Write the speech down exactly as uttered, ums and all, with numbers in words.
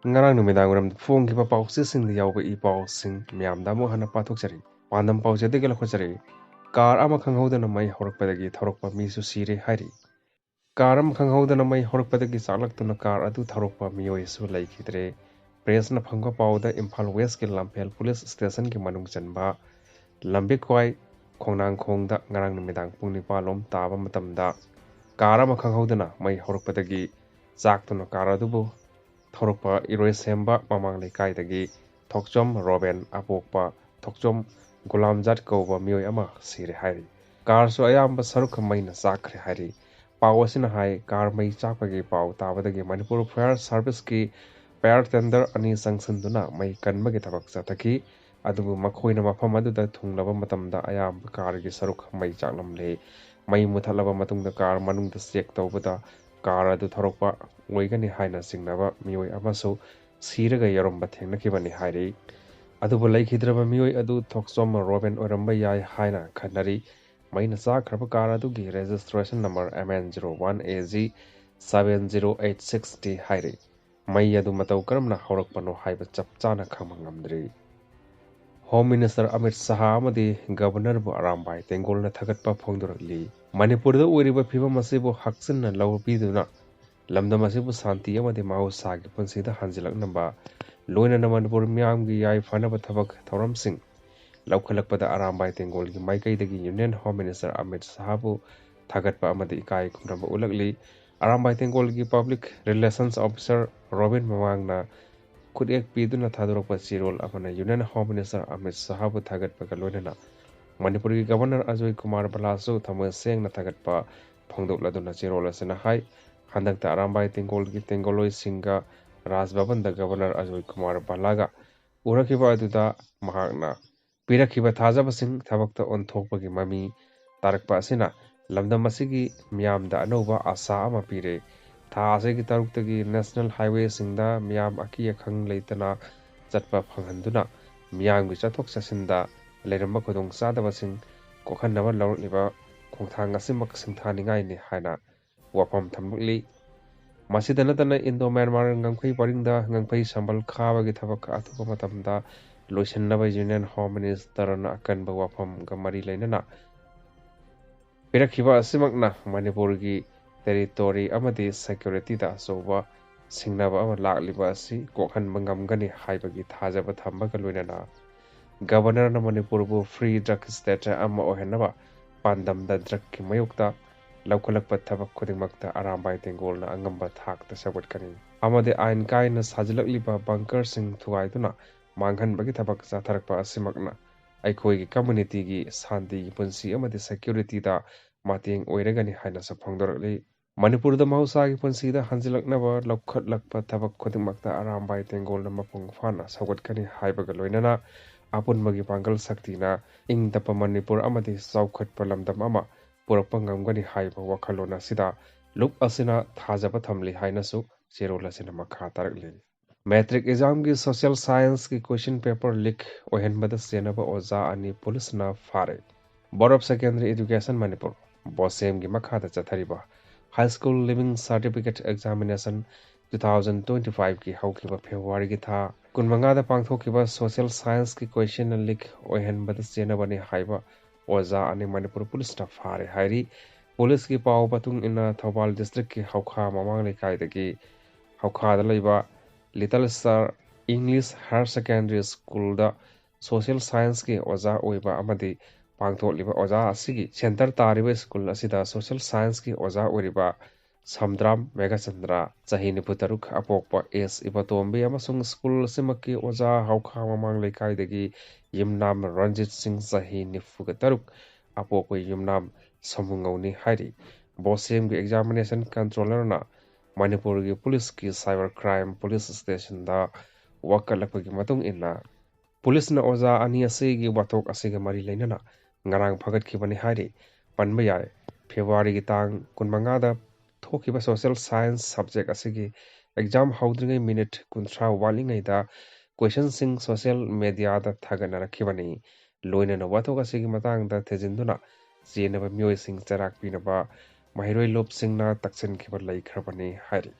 ꯉꯔꯥꯡ ꯅꯨꯃꯤꯗꯥꯡ ꯋꯥꯏꯔꯝꯗ ꯐꯣꯡꯈꯤꯕ ꯄꯥꯎꯆꯦꯁꯤꯡꯗ ꯌꯥꯎꯕ ꯏ ꯄꯥꯎꯁꯤꯡ ꯃꯌꯥꯝꯗ ꯑꯃꯨꯛ ꯍꯟꯅ ꯄꯥꯊꯣꯛꯆꯔꯤ꯫ ꯄꯥꯟꯗꯝ ꯄꯥꯎꯆꯦꯗꯒꯤ ꯂꯧꯈꯠꯆꯔꯤ꯫ ꯀꯥꯔ ꯑꯃ ꯈꯪꯍꯧꯗꯅ ꯃꯩ ꯍꯧꯔꯛꯄꯗꯒꯤ ꯊꯧꯔꯛꯄ ꯃꯤꯁꯨ ꯁꯤꯔꯦ ꯍꯥꯏꯔꯤ꯫ ꯀꯥꯔ ꯑꯃ ꯈꯪꯍꯧꯗꯅ ꯃꯩ ꯍꯧꯔꯛꯄꯗꯒꯤ ꯆꯥꯛꯂꯛꯇꯨꯅ ꯀꯥꯔ ꯑꯗꯨ ꯊꯧꯔꯛꯄ ꯃꯤꯑꯣꯏꯁꯨ ꯂꯩꯈꯤꯗ꯭ꯔꯦ꯫ ꯄ꯭ꯔꯦꯁꯅ ꯐꯪꯕ ꯄꯥꯎꯗ ꯏꯝꯐꯥꯜ ꯋꯦꯁꯀꯤ ꯂꯝꯐꯦꯜ ꯄꯨꯂꯤꯁ ꯁ꯭ꯇꯦꯁꯟꯒꯤ ꯃꯅꯨꯡ ꯆꯟꯕ ꯂꯝꯕꯤꯈ꯭ꯋꯥꯏ ꯈꯣꯡꯅꯥꯡꯈꯣꯡꯗ ꯉꯔꯥꯡ ꯅꯨꯃꯤꯗꯥꯡ ꯄꯨꯡ ꯅꯤꯄꯥꯜ ꯂꯣꯝ ꯇꯥꯕ ꯃꯇꯝꯗ ꯀꯥꯔ ꯑꯃ ꯈꯪꯍꯧꯗꯅ ꯃꯩ ꯍꯧꯔꯛꯄꯗꯒꯤ ꯆꯥꯛꯇꯨꯅ ꯀꯥꯔ ꯑꯗꯨꯕꯨ ꯊꯧꯔꯛꯄ ꯏꯔꯣꯏꯁꯦꯝꯕ ꯃꯃꯥꯡ ꯂꯩꯀꯥꯏꯗꯒꯤ ꯊꯣꯛꯆꯣꯝ ꯔꯣꯕꯦꯟ ꯑꯄꯣꯛꯄ ꯊꯣꯛꯆꯣꯝ ꯒꯨꯂꯥꯝꯖꯥꯠ ꯀꯧꯕ ꯃꯤꯑꯣꯏ ꯑꯃ ꯁꯤꯔꯦ ꯍꯥꯏꯔꯤ꯫ ꯀꯥꯔꯁꯨ ꯑꯌꯥꯝꯕ ꯁꯔꯨꯛ ꯃꯩꯅ ꯆꯥꯛꯈ꯭ꯔꯦ ꯍꯥꯏꯔꯤ꯫ ꯄꯥꯎ ꯑꯁꯤꯅ ꯍꯥꯏ, ꯀꯥꯔ ꯃꯩ ꯆꯥꯛꯄꯒꯤ ꯄꯥꯎ ꯇꯥꯕꯗꯒꯤ ꯃꯅꯤꯄꯨꯔ ꯐꯥꯌꯔ ꯁꯥꯔꯚꯤꯁꯀꯤ ꯐꯥꯌꯔ ꯇꯦꯟꯗꯔ ꯑꯅꯤ ꯆꯪꯁꯤꯟꯗꯨꯅ ꯃꯩ ꯀꯟꯕꯒꯤ ꯊꯕꯛ ꯆꯠꯊꯈꯤ꯫ ꯑꯗꯨꯕꯨ ꯃꯈꯣꯏꯅ ꯃꯐꯝ ꯑꯗꯨꯗ ꯊꯨꯡꯂꯕ ꯃꯇꯝꯗ ꯑꯌꯥꯝꯕ ꯀꯥꯔꯒꯤ ꯁꯔꯨꯛ ꯃꯩ ꯆꯥꯛꯂꯝꯂꯦ꯫ ꯃꯩ ꯃꯨꯊꯠꯂꯕ ꯃꯇꯨꯡꯗ ꯀꯥꯔ ꯃꯅꯨꯡꯗ ꯆꯦꯛ ꯇꯧꯕꯗ ꯀꯥꯔ ꯑꯗꯨ ꯊꯧꯔꯛꯄ ꯑꯣꯏꯒꯅꯤ ꯍꯥꯏꯅ ꯆꯤꯡꯅꯕ ꯃꯤꯑꯣꯏ ꯑꯃꯁꯨ ꯁꯤꯔꯒ ꯌꯥꯎꯔꯝꯕ ꯊꯦꯡꯅꯈꯤꯕꯅꯤ ꯍꯥꯏꯔꯤ꯫ ꯑꯗꯨꯕꯨ ꯂꯩꯈꯤꯗ꯭ꯔꯕ ꯃꯤꯑꯣꯏ ꯑꯗꯨ ꯊꯣꯛꯆꯣꯝ ꯔꯣꯕꯦꯟ ꯑꯣꯏꯔꯝꯕ ꯌꯥꯏ ꯍꯥꯏꯅ ꯈꯟꯅꯔꯤ꯫ ꯃꯩꯅ ꯆꯥꯛꯈ꯭ꯔꯕ ꯀꯥꯔ ꯑꯗꯨꯒꯤ registration number M N zero one A G seven zero eight six T ꯍꯥꯏꯔꯤ꯫ ꯃꯩ ꯑꯗꯨ ꯃꯇꯧ ꯀꯔꯝꯅ ꯍꯧꯔꯛꯄꯅꯣ ꯍꯥꯏꯕ ꯆꯞ ꯆꯥꯅ ꯈꯪꯕ ꯉꯝꯗ꯭ꯔꯤ꯫ ꯍꯣꯝ ꯃꯤꯅꯤꯁꯇꯔ ꯑꯃꯤꯠ ꯁꯍꯥ ꯑꯃꯗꯤ ꯒꯕꯔꯅꯔꯕꯨ ꯑꯔꯥꯝꯕꯥꯏ ꯇꯦꯡꯒꯣꯜꯅ ꯊꯥꯒꯠꯄ ꯐꯣꯡꯗꯣꯔꯛꯂꯤ꯫ ꯃꯅꯤꯄꯨꯔꯗ ꯑꯣꯏꯔꯤꯕ ꯐꯤꯕꯝ ꯑꯁꯤꯕꯨ ꯍꯛꯆꯤꯟꯅ ꯂꯧꯕꯤꯗꯨꯅ ꯂꯝꯗꯝ ꯑꯁꯤꯕꯨ ꯁꯥꯟꯇꯤ ꯑꯃꯗꯤ ꯃꯍꯧꯁꯥꯒꯤ ꯄꯨꯟꯁꯤꯗ ꯍꯟꯖꯤꯜꯂꯛꯅꯕ, ꯂꯣꯏꯅꯅ ꯃꯅꯤꯄꯨꯔ ꯃꯤꯌꯥꯝꯒꯤ ꯌꯥꯏꯐꯅꯕ ꯊꯕꯛ ꯊꯧꯔꯝꯁꯤꯡ ꯂꯧꯈꯠꯂꯛꯄꯗ ꯑꯔꯥꯝꯕꯥꯏ ꯇꯦꯡꯒꯣꯜꯒꯤ ꯃꯥꯏꯀꯩꯗꯒꯤ ꯌꯨꯅꯤꯌꯟ ꯍꯣꯝ ꯃꯤꯅꯤꯁꯇꯔ ꯑꯃꯤꯠ ꯁꯍꯥꯕꯨ ꯊꯥꯒꯠꯄ ꯑꯃꯗꯤ ꯏꯀꯥꯏ ꯈꯨꯝꯅꯕ ꯎꯠꯂꯛꯂꯤ꯫ ꯑꯔꯥꯝꯕꯥꯏ ꯇꯦꯡꯒꯣꯜꯒꯤ ꯄꯕ꯭ꯂꯤꯛ ꯔꯤꯂꯦꯁꯟꯁ ꯑꯣꯐꯤꯁꯥꯔ ꯔꯣꯕꯤꯟ ꯃꯃꯥꯡꯅ ꯈꯨꯠꯌꯦꯛ ꯄꯤꯗꯨꯅ ꯊꯥꯗꯣꯔꯛꯄ ꯆꯦꯔꯣꯜ ꯑꯃꯅ ꯌꯨꯅꯤꯌꯟ ꯍꯣꯝ ꯃꯤꯅꯤꯁꯇꯔ ꯑꯃꯤꯠ ꯁꯍꯥꯕꯨ ꯊꯥꯒꯠꯄꯒ ꯂꯣꯏꯅꯅ ꯃꯅꯤꯄꯨꯔꯒꯤ ꯒꯕꯔꯅꯔ ꯑꯖꯣꯏ ꯀꯨꯃꯥꯔ ꯚꯜꯂꯥꯁꯨ ꯊꯃꯣꯏ ꯁꯦꯡꯅ ꯊꯥꯒꯠꯄ ꯐꯣꯡꯗꯣꯛꯂꯗꯨꯅ ꯆꯦꯔꯣꯜ ꯑꯁꯤꯅ ꯍꯥꯏ, ꯍꯟꯗꯛꯇ ꯑꯔꯥꯝꯕꯥꯏ ꯇꯦꯡꯒꯣꯜꯒꯤ ꯇꯦꯡꯒꯣꯜꯂꯣꯏꯁꯤꯡꯒ ꯔꯥꯖ ꯚꯕꯟꯗ ꯒꯕꯔꯅꯔ ꯑꯖꯣꯏ ꯀꯨꯃꯥꯔ ꯚꯜꯂꯥꯒ ꯎꯔꯛꯈꯤꯕ ꯑꯗꯨꯗ ꯃꯍꯥꯛꯅ ꯄꯤꯔꯛꯈꯤꯕ ꯊꯥꯖꯕꯁꯤꯡ ꯊꯕꯛꯇ ꯑꯣꯟꯊꯣꯛꯄꯒꯤ ꯃꯃꯤ ꯇꯥꯔꯛꯄ ꯑꯁꯤꯅ ꯂꯝꯗꯝ ꯑꯁꯤꯒꯤ ꯃꯤꯌꯥꯝꯗ ꯑꯅꯧꯕ ꯑꯥꯁꯥ ꯑꯃ ꯄꯤꯔꯦ꯫ ꯊꯥ ꯑꯁꯤꯒꯤ ꯇꯔꯨꯛꯇꯒꯤ ꯅꯦꯁꯅꯦꯜ ꯍꯥꯏꯋꯦꯁꯤꯡꯗ ꯃꯤꯌꯥꯝ ꯑꯀꯤ ꯑꯈꯪ ꯂꯩꯇꯅ ꯆꯠꯄ ꯐꯪꯍꯟꯗꯨꯅ ꯃꯤꯌꯥꯝꯒꯤ ꯆꯠꯊꯣꯛ ꯆꯠꯁꯤꯟꯗ ꯂꯩꯔꯝꯕ ꯈꯨꯗꯣꯡꯆꯥꯗꯕꯁꯤꯡ ꯀꯣꯛꯍꯟꯅꯕ ꯂꯧꯔꯛꯂꯤꯕ ꯈꯣꯡꯊꯥꯡ ꯑꯁꯤꯃꯛ ꯁꯤꯡꯊꯥꯅꯤꯡꯉꯥꯏꯅꯤ ꯍꯥꯏꯅ ꯋꯥꯐꯝ ꯊꯝꯂꯛꯂꯤ꯫ ꯃꯁꯤꯗ ꯅꯠꯇꯅ ꯏꯟꯗꯣ ꯃ꯭ꯌꯥꯟꯃꯥꯔ ꯉꯝꯈꯩ ꯄꯔꯤꯡꯗ ꯉꯝꯈꯩ ꯁꯝꯕꯜ ꯈꯥꯕꯒꯤ ꯊꯕꯛ ꯑꯊꯨꯕ ꯃꯇꯝꯗ ꯂꯣꯏꯁꯤꯟꯅꯕ Union Home Ministerꯅ ꯑꯀꯟꯕ ꯋꯥꯐꯝꯒ ꯃꯔꯤ ꯂꯩꯅꯅ ꯄꯤꯔꯛꯈꯤꯕ ꯑꯁꯤꯃꯛꯅ ꯃꯅꯤꯄꯨꯔꯒꯤ territory ꯑꯃꯗꯤ securityꯗ ꯑꯆꯧꯕ ꯁꯤꯡꯅꯕ ꯑꯃ ꯂꯥꯛꯂꯤꯕ ꯑꯁꯤ ꯀꯣꯛꯍꯟꯕ ꯉꯝꯒꯅꯤ ꯍꯥꯏꯕꯒꯤ ꯊꯥꯖꯕ ꯊꯝꯕꯒ ꯂꯣꯏꯅꯅ Governorꯅ ꯃꯅꯤꯄꯨꯔꯕꯨ free drug state ꯑꯃ ꯑꯣꯏꯍꯟꯅꯕ ꯄꯥꯟꯗꯝꯗ drugꯀꯤ ꯃꯥꯌꯣꯛꯇ ꯂꯧꯈꯠꯂꯛꯄ ꯊꯕꯛ ꯈꯨꯗꯤꯡꯃꯛꯇ ꯑꯔꯥꯝꯕꯥꯏ ꯇꯦꯡꯒꯣꯜꯅ ꯑꯉꯝꯕ ꯊꯥꯛꯇ ꯁꯧꯒꯠꯀꯅꯤ ꯑꯃꯗꯤ ꯑꯥꯏꯟ ꯀꯥꯏꯅ ꯁꯥꯖꯤꯜꯂꯛꯂꯤꯕ bunkerꯁꯤꯡ ꯊꯨꯒꯥꯏꯗꯨꯅ ꯃꯥꯡꯍꯟꯕꯒꯤ ꯊꯕꯛ ꯆꯠꯊꯔꯛꯄ ꯑꯁꯤꯃꯛꯅ ꯑꯩꯈꯣꯏꯒꯤ communityꯒꯤ ꯁꯥꯟꯇꯤꯒꯤ ꯄꯨꯟꯁꯤ ꯑꯃꯗꯤ securityꯗ ꯃꯇꯦꯡ ꯑꯣꯏꯔꯒꯅꯤ ꯍꯥꯏꯅꯁꯨ ꯐꯣꯡꯗꯣꯔꯛꯂꯤ꯫ ꯃꯅꯤꯄꯨꯔꯗ ꯃꯍꯧꯁꯥꯒꯤ ꯄꯨꯟꯁꯤꯗ ꯍꯟꯖꯤꯜꯂꯛꯅꯕ ꯂꯧꯈꯠꯂꯛꯄ ꯊꯕꯛ ꯈꯨꯗꯤꯡꯃꯛꯇ ꯑꯔꯥꯝꯕꯥꯏ ꯇꯦꯡꯒꯣꯜꯅ ꯃꯄꯨꯡ ꯐꯥꯅ ꯁꯧꯒꯠꯀꯅꯤ ꯍꯥꯏꯕꯒ ꯂꯣꯏꯅꯅ ꯑꯄꯨꯟꯕꯒꯤ ꯄꯥꯡꯒꯜ ꯁꯛꯇꯤꯅ ꯏꯪ ꯇꯞꯄ ꯃꯅꯤꯄꯨꯔ ꯑꯃꯗꯤ ꯆꯥꯎꯈꯠꯄ ꯂꯝꯗꯝ ꯑꯃ ꯄꯨꯔꯛꯄ ꯉꯝꯒꯅꯤ ꯍꯥꯏꯕ ꯋꯥꯈꯜꯂꯣꯟ ꯑꯁꯤꯗ ꯂꯨꯞ ꯑꯁꯤꯅ ꯊꯥꯖꯕ ꯊꯝꯂꯤ ꯍꯥꯏꯅꯁꯨ ꯆꯦꯔꯣꯜ ꯑꯁꯤꯅ ꯃꯈꯥ ꯇꯥꯔꯛꯂꯤ꯫ Matric examꯒꯤ social scienceꯀꯤ question paper leak ꯑꯣꯏꯍꯟꯕꯗ ꯆꯦꯟꯅꯕ ꯑꯣꯖꯥ ꯑꯅꯤ ꯄꯨꯂꯤꯁꯅ ꯐꯥꯔꯦ꯫ Board of Secondary Education Manipur, BOSEMꯒꯤ ꯃꯈꯥꯗ ꯆꯠꯊꯔꯤꯕ High School Leaving Certificate Examination two thousand twenty fiveꯀꯤ ꯍꯧꯈꯤꯕ ꯐꯦꯕ꯭ꯔꯨꯋꯥꯔꯤꯒꯤ ꯊꯥ ꯀꯨꯟꯃꯉꯥꯗ ꯄꯥꯡꯊꯣꯛꯈꯤꯕ social scienceꯀꯤ question leak ꯑꯣꯏꯍꯟꯕꯗ ꯆꯦꯟꯅꯕꯅꯤ ꯍꯥꯏꯕ ꯑꯣꯖꯥ ꯑꯅꯤ ꯃꯅꯤꯄꯨꯔ ꯄꯨꯂꯤꯁꯅ ꯐꯥꯔꯦ ꯍꯥꯏꯔꯤ꯫ ꯄꯨꯂꯤꯁꯀꯤ ꯄꯥꯎ ꯃꯇꯨꯡ ꯏꯟꯅ ꯊꯧꯕꯥꯜ districtꯀꯤ ꯍꯧꯈꯥ ꯃꯃꯥꯡ ꯂꯩꯀꯥꯏꯗꯒꯤ ꯍꯧꯈꯥꯗ ꯂꯩꯕ Little Star English Higher Secondary Schoolꯗ social scienceꯀꯤ ꯑꯣꯖꯥ ꯑꯣꯏꯕ ꯑꯃꯗꯤ ꯄꯥꯡꯊꯣꯛꯂꯤꯕ ꯑꯣꯖꯥ ꯑꯁꯤꯒꯤ center ꯇꯥꯔꯤꯕ school ꯑꯁꯤꯗ social scienceꯀꯤ ꯑꯣꯖꯥ ꯑꯣꯏꯔꯤꯕ ꯁꯝꯗ꯭ꯔꯥꯝ ꯃꯦꯘꯆꯟꯗ꯭ꯔ, ꯆꯍꯤ ꯅꯤꯐꯨ ꯇꯔꯨꯛ, ꯑꯄꯣꯛꯄ ꯑꯦꯁ ꯏꯕꯇꯣꯝꯕꯤ ꯑꯃꯁꯨꯡ school ꯑꯁꯤꯃꯛꯀꯤ ꯑꯣꯖꯥ ꯍꯧꯈꯥ ꯃꯃꯥꯡ ꯂꯩꯀꯥꯏꯗꯒꯤ ꯌꯨꯝꯅꯥꯝ ꯔꯟꯖꯤꯠ ꯁꯤꯡ, ꯆꯍꯤ ꯅꯤꯐꯨꯒ ꯇꯔꯨꯛ, ꯑꯄꯣꯛꯄ ꯌꯨꯝꯅꯥꯝ ꯁꯃꯨꯉꯧꯅꯤ ꯍꯥꯏꯔꯤ꯫ BOSEMꯒꯤ examination controllerꯅ ꯃꯅꯤꯄꯨꯔꯒꯤ ꯄꯨꯂꯤꯁꯀꯤ cyber crime police stationꯗ ꯋꯥꯀꯠꯂꯛꯄꯒꯤ ꯃꯇꯨꯡ ꯏꯟꯅ ꯄꯨꯂꯤꯁꯅ ꯑꯣꯖꯥ ꯑꯅꯤ ꯑꯁꯤꯒꯤ ꯋꯥꯊꯣꯛ ꯑꯁꯤꯒ ꯃꯔꯤ ꯂꯩꯅꯅ ꯉꯔꯥꯡ ꯐꯒꯠꯈꯤꯕꯅꯤ ꯍꯥꯏꯔꯤ꯫ ꯄꯟꯕ ꯌꯥꯏ, ꯐꯦꯕ꯭ꯔꯨꯋꯥꯔꯤꯒꯤ ꯇꯥꯡ ꯀꯨꯟꯃꯉꯥꯗ ꯊꯣꯛꯈꯤꯕ social science subject ꯑꯁꯤꯒꯤ exam ꯍꯧꯗ꯭ꯔꯤꯉꯩ minute ꯀꯨꯟꯊ꯭ꯔꯥ ꯋꯥꯠꯂꯤꯉꯩꯗ questionꯁꯤꯡ social mediaꯗ ꯊꯥꯒꯠꯅꯔꯛꯈꯤꯕꯅꯤ꯫ ꯂꯣꯏꯅꯅ ꯋꯥꯊꯣꯛ ꯑꯁꯤꯒꯤ ꯃꯇꯥꯡꯗ ꯊꯤꯖꯤꯟꯗꯨꯅ ꯆꯦꯟꯅꯕ ꯃꯤꯑꯣꯏꯁꯤꯡ ꯆꯩꯔꯥꯛ ꯄꯤꯅꯕ ꯃꯍꯩꯔꯣꯏ ꯂꯨꯞꯁꯤꯡꯅ ꯇꯛꯁꯤꯟꯈꯤꯕ ꯂꯩꯈ꯭ꯔꯕꯅꯤ ꯍꯥꯏꯔꯤ꯫